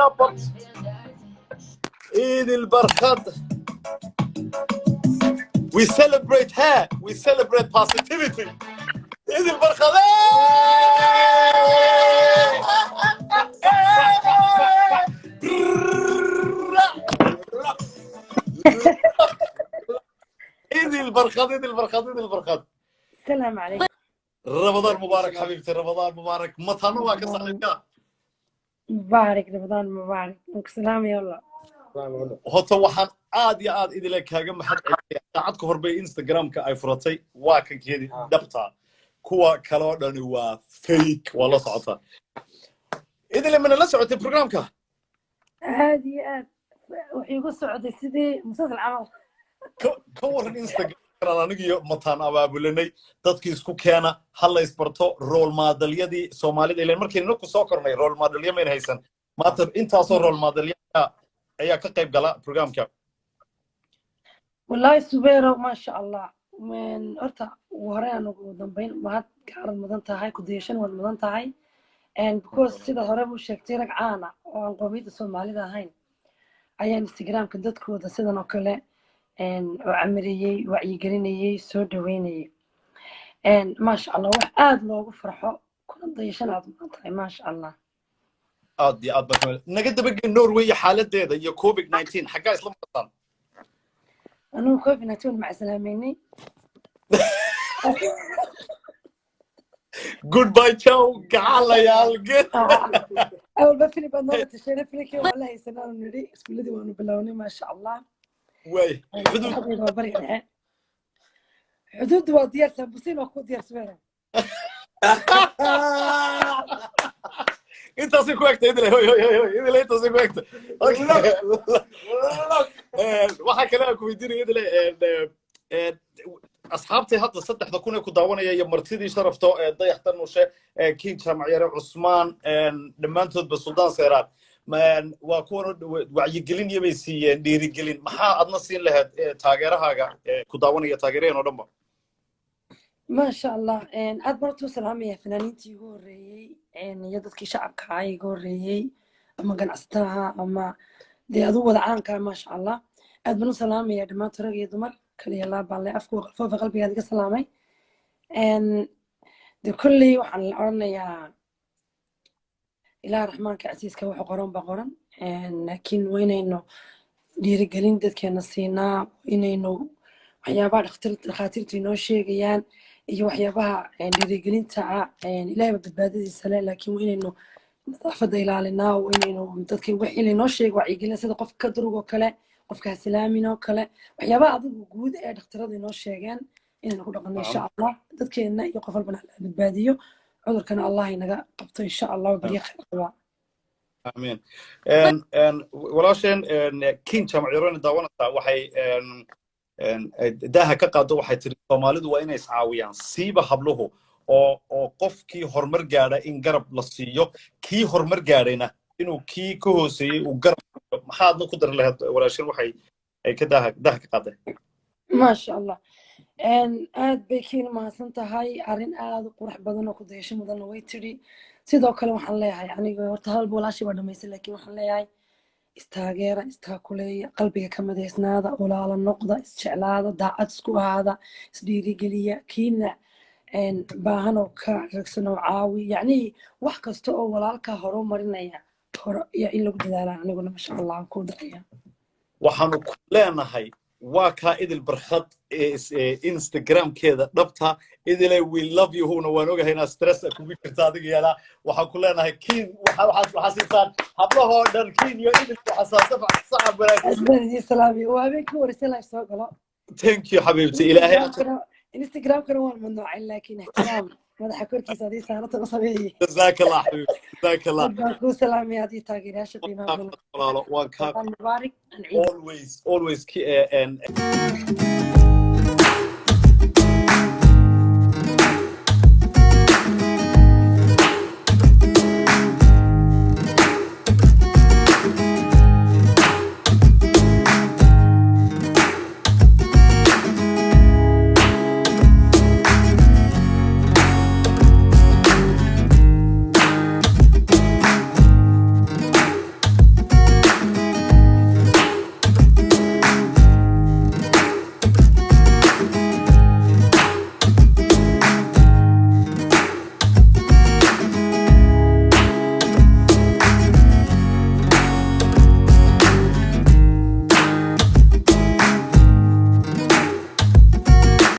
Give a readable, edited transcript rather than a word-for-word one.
Up. Idil Barkhad. We celebrate her. We celebrate positivity. Idil Barkhad. Idil Barkhad, Idil Barkhad, Idil Barkhad. السلام عليكم. رمضان مبارك حبيبتي، رمضان مبارك. مطهن waa ka saaxiibka. مبارك، رمضان مبارك. السلام يلا. Horta waxaan aad iyo aad idile kaaga mahad celinaya. Saacad ka hor bay Instagramka ay furatay, waa kankeedii dhabta, kuwa kaloo dhani waa fake. Waa la socotaa idile? Mana la socotay programka? Aad iyo aad, wuxuu igu socday sidii musalsal camal. Ka waran Instagram anigiyo mataan abaabulanay dadkii isku keena, ha la isbarto, role modelyadii Soomaalida, ilan markaynu inaku soo kornay role modelya mayna haysan. Maanta intaasoo role modelya ayaa ka qayb gala programka. Wallahi Subeero, maasha Allah. Horta ugu hore aan ugu dambayn mahad gaarad mudan tahay, ku dayashan waad mudan tahay, because sida hore u sheegtay, rag caana oo aan qoomiyadda Soomaalida ahayn ayaa Instagramka dadkooda sidan oo kale oo camiriyey, wacyigelinayey, soo dhaweynayey. Maasha Allah, wax aada loogu farxo kuna dayashan aad mudan tahay, maasha Allah. Aad iyo aad baa naga dabagey Norway iyo xaaladeeda iyo COVID-19, xaggaa isla martaan? Anugu COVID-19 maca salaameynay. Goodbye, ciao, gacalayaal. Awalba Filip aad nooga tasheena, Filikii waa la haysanaanu nidhi, iskuuladii waanu bilownay, maasha Allah. Way xuduud. Xadeeda waa bariga dhexe, xuduuddu waa diyaar, sambusiin waa ku diyaar, Subeera. Intaasay ku egtay idile. Hoy hoy hoy hoy, idile, intaasay ku egtay. Waxaa kale aan ku weydiinaya idile, asxaabtay hadda 3000 ee ku daawanaya iyo martidii sharafto ee Dayaxta Nushe, King Jaamacyare, Cusmaan, dhammaantoodba Suldaan Seeraar, waa kuwan wacyigelin iyo bay siiyeen dhiirigelin. Maxaa adna siin lahayd taageerahaaga ku daawanaya, taageeraheen oo dhanba? Maasha Allah, aad baan horta u salaamaya fanaaniintii igu horreeyey iyo dadkii shacabka ahaa igu horreeyey ama ganacsataha ama dee aduu wada caanka. Maasha Allah, aad baan u salaamaya dhammaantood, rag iyo dumar, kaliya laabaan le afku foofa qalbigaad iga salaamay. Dee kolley waxaan la odhanayaa, Ilaah Raxmaanka casiiska wuxuu qoran ba qoran, laakiin waa inaynu dhiirigelin dadkeena siinaa, inaynu waxyaabaha dhakhaatiirtu inoo sheegayaan iyo waxyaabaha dhiirigelinta ah. Ilaahay ba badbaadadiisa leh, laakiin waa inaynu nadaafadda ilaalinaa, waa inaynu dadka wixii laynoo sheego wacyigelin, sida qofka durug oo kale, qofka hasalaamin oo kale, waxyaabaha adigu guud ee dhakhtaradu inoo sheegeen inaynu ku dhaqanno, insha Allah. Dadkeena iyo qof walbana alla badbaadiyo, cudurkana Allah inaga qabto, insha Allah, baryo khayr qabaa. Amiin. Walaasheen King Jaamacyarona daawanaysaa, waxay daaha ka qaado, waxay tiri Soomaalidu waa inay iscaawiyaan, siiba habluhu, oo qofkii horumar gaadha in garab la siiyo, kii horumar gaadhayna inuu kii ka hooseeyey uu garab siiyo. Maxaadna ku dari lahayd walaasheen waxay ay ka daaha ka qaadeen? Maasha Allah, aad bay kiina mahadsan tahay. Arrin aad u qurux badan oo ku dayasho mudanna way tidhi. Sidoo kale waxaan leeyahay aniga horta hadalba walaashii baa dhamaystay, laakiin waxaan leeyahay istaageera, istaakuleeya, qalbiga ka madaysnaada, walaala noqda, isjeclaada, daacad isku ahaada, isdhiirigeliya, kiina baahan oo ka ragsan oo caawi, yacni wax kasta oo walaalkaa hore u marinaya hore iyo in lagu dadaalaa. Aniguna masha Allah aan ku daraya. Waxaanu ku leenahay waa kaa Idil Barkhad ee Instagramkeeda dhabta. Idile, we love you. Huna waan ogahay inaad stress kugu jirta adiga yeelaa. Waxaan ku leenahay Kiin, waxaa siisaan hablahoo dhan, Kiin iyo Idil, waxaa sacab wanaagsan. Aad baan idiin salaamay. Waa habeenkii horeysay live soo galo. Thank you xabiibti, Ilaahay ajar. Instagramkana waan mamnuucay, laakiin ixtiraam madaxa korkiisa adii saarata u sameeyey. Jazaak Allah xabiibti, jazaak Allah. Aad baan kuu salaamay adii taageerayaasha qiimaha badan. Walaalo, waan kaa Ramadaan mubaarak and ciid always always.